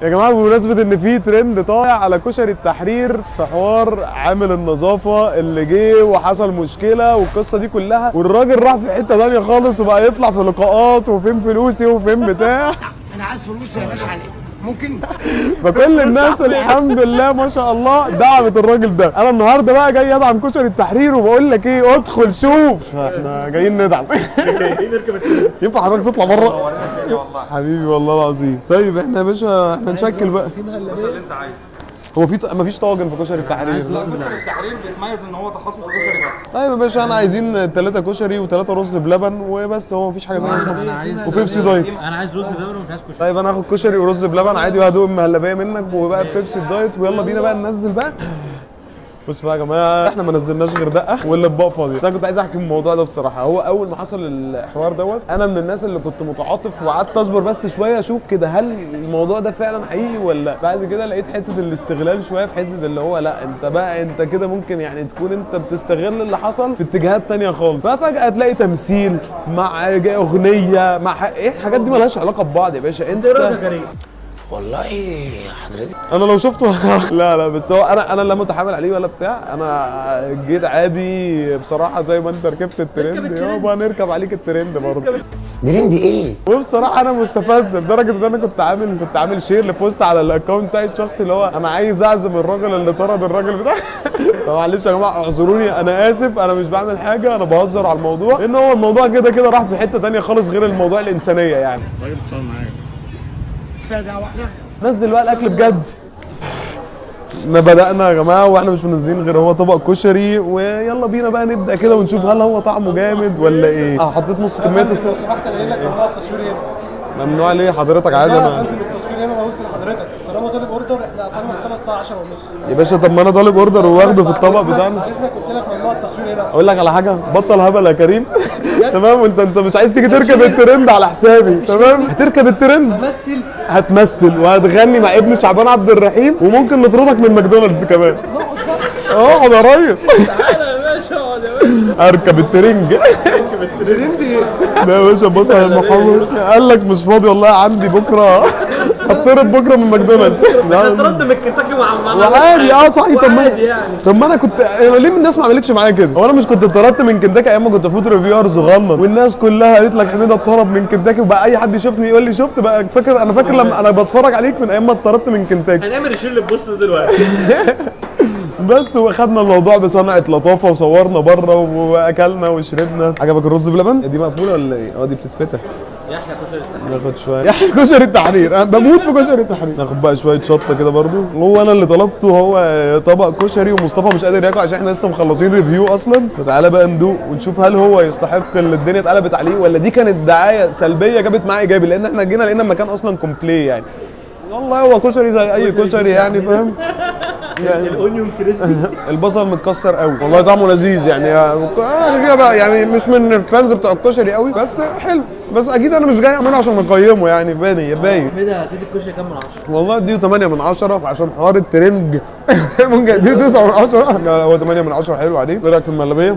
يا جماعة، بمناسبة ان في ترند طالع على كشري التحرير في حوار عامل النظافة اللي جه وحصل مشكلة والقصه دي كلها، والراجل راح في حتة ثانية خالص وبقى يطلع في لقاءات وفين فلوسي وفين بتاع. انا عايز فلوس يا باشا على الاسم، ممكن؟ فكل الناس الحمد لله ما شاء الله دعمت الراجل ده. انا النهارده بقى جاي ادعم كشري التحرير، وبقول لك ايه، ادخل شوف، احنا جايين ندعم. ينفع حضرتك تطلع بره؟ حبيبي والله العظيم. طيب احنا يا باشا احنا نشكل بقى بس اللي انت عايزه. هو في مفيش طاجن في كشري التحرير؟ كشري التحرير بيتميز ان هو تخصص كشري بس. طيب يا باشا، احنا عايزين 3 كشري وثلاثة رز بلبن وبس، هو مفيش حاجة ثانية. انا عايز وبيبسي diet. انا عايز رز بلبن ومش عايز كشري. طيب انا هاخد كشري ورز بلبن عادي، وهدوق المهلبيه منك، وبقى بيبسي diet، ويلا بينا بقى ننزل بقى. بص بقى يا جماعه، احنا ما نزلناش غير دقه والاطباق فاضيه. بس انا كنت عايز احكي الموضوع ده بصراحه. هو اول ما حصل الحوار دوت، انا من الناس اللي كنت متعاطف وقعدت اصبر بس شوية اشوف كده هل الموضوع ده فعلا حقيقي ولا لا. بعد كده لقيت حتة الاستغلال شويه، في حتة اللي هو لا، انت بقى انت كده ممكن يعني تكون انت بتستغل اللي حصل في اتجاهات تانية خالص. ففجاه تلاقي تمثيل مع اغنية مع ايه، الحاجات دي مالهاش علاقة ببعض يا باشا. انت والله حضرتك انا لو شفته لا لا، بس هو انا لا متحامل عليه ولا بتاع. انا جيت عادي بصراحه، زي ما انت ركبت الترند يابا نركب عليك الترند برضه. ترند ايه؟ وبصراحة انا مستفز لدرجة ان انا كنت عامل share ل post على ال account بتاعي الشخصي، اللي هو انا عايز اعزم الراجل اللي طرد الراجل بتاعي. فمعلش يا جماعه، اعذروني، انا اسف، انا مش بعمل حاجه، انا بهزر على الموضوع، لان هو الموضوع كده كده راح في حتة تانية خالص غير الموضوع الانسانية يعني. الراجل اتصور معايا كفاية واحده. نزل بقى الاكل بجد. احنا بدأنا يا جماعة واحنا مش منزلين غير هو طبق كشري، ويلا بينا بقى نبدأ كده ونشوف هل هو طعمه جامد ولا ايه. حطيت نص كمية لو سمحت، انا قايل لك ممنوع التصوير هنا. ممنوع ليه حضرتك؟ عادي. لا يا انا فندم، التصوير هنا، انا قلت لحضرتك طالما طالب order، احنا قفلنا الصاله الساعة 10:30. يا باشا، طب ما انا طالب order وواخده في الطبق بتاعنا. بعد اذنك، قلت لك ممنوع التصوير هنا. اقول لك على حاجة، بطل هبل يا كريم، تمام؟ وانت مش عايز تيجي تركب الترند على حسابي؟ تمام، هتركب الترند. مثل. هتمثل وهتغني مع ابن شعبان عبد الرحيم، وممكن نطردك من ماكدونالدز كمان. اقعد يا ريس. تعالى يا باشا، اقعد يا باشا. اركب الترنج. الترند ايه؟ لا يا باشا، بص على المحافظ، قال لك مش فاضي والله، عندي بكره هطرد بكره من ماكدونالدز. انا اتطردت من كنتاكي مع وعادي، اه صحيح، طب ما وعادي يعني. طب ما انا كنت، أنا ليه الناس ما عملتش معايا كده؟ هو انا مش كنت اتطردت من كنتاكي ايام ما كنت food reviewer صغنن، والناس كلها قالت لك حميده اتطرد من كنتاكي، وبقى اي حد يشوفني يقول لي شفت بقى، فاكر؟ انا فاكر لما انا بتفرج عليك من ايام ما اتطردت من كنتاكي. هنعمل share لل post دلوقتي. بس وخدنا الموضوع بصنعة لطافة وصورنا بره واكلنا وشربنا. عجبك الرز بلبن؟ دي مقفولة ولا ايه؟ اه، دي بتتفتح. يحيى كشري التحرير. ناخد شوية يحيى كشري التحرير، انا بموت في كشري التحرير. ناخد بقى شوية شطه كده برضو. هو انا اللي طلبته هو طبق كشري، ومصطفى مش قادر ياكل عشان احنا لسه مخلصين review اصلا. فتعالى بقى ندوق ونشوف هل هو يستحق اللي الدنيا اتقلبت عليه، ولا دي كانت دعاية سلبية جابت معاه ايجابي، لان احنا جينا لقينا المكان اصلا complet يعني. والله هو كشري زي اي كشري يعني، فاهم يعني؟ ال onion crispy. البصل متكسر قوي. والله طعمه لذيذ يعني. انا كده بقى يعني مش من ال fans بتوع الكشري قوي، بس حلو. بس اكيد انا مش جاي اعمله عشان اقيمه يعني، باين باين. كده هتدي الكشري كام من 10؟ والله اديله 8 من 10، عشان حوار الترنج ممكن اديله 9 من 10. لا لا، هو 8 من 10 حلو عليه. ايه رايك في المهلبيه؟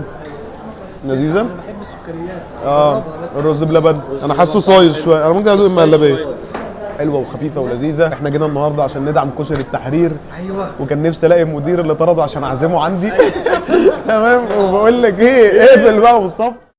لذيذه؟ انا بحب السكريات. اه، الرز بلبن انا حاسه صايص شويه. انا ممكن ادوق المهلبيه، حلوة وخفيفة ولذيذه. احنا جينا النهارده عشان ندعم كشري التحرير. وكان نفسي الاقي المدير اللي طرده عشان اعزمه عندي. تمام، وبقول لك ايه، اقفل بقى يا مصطفى.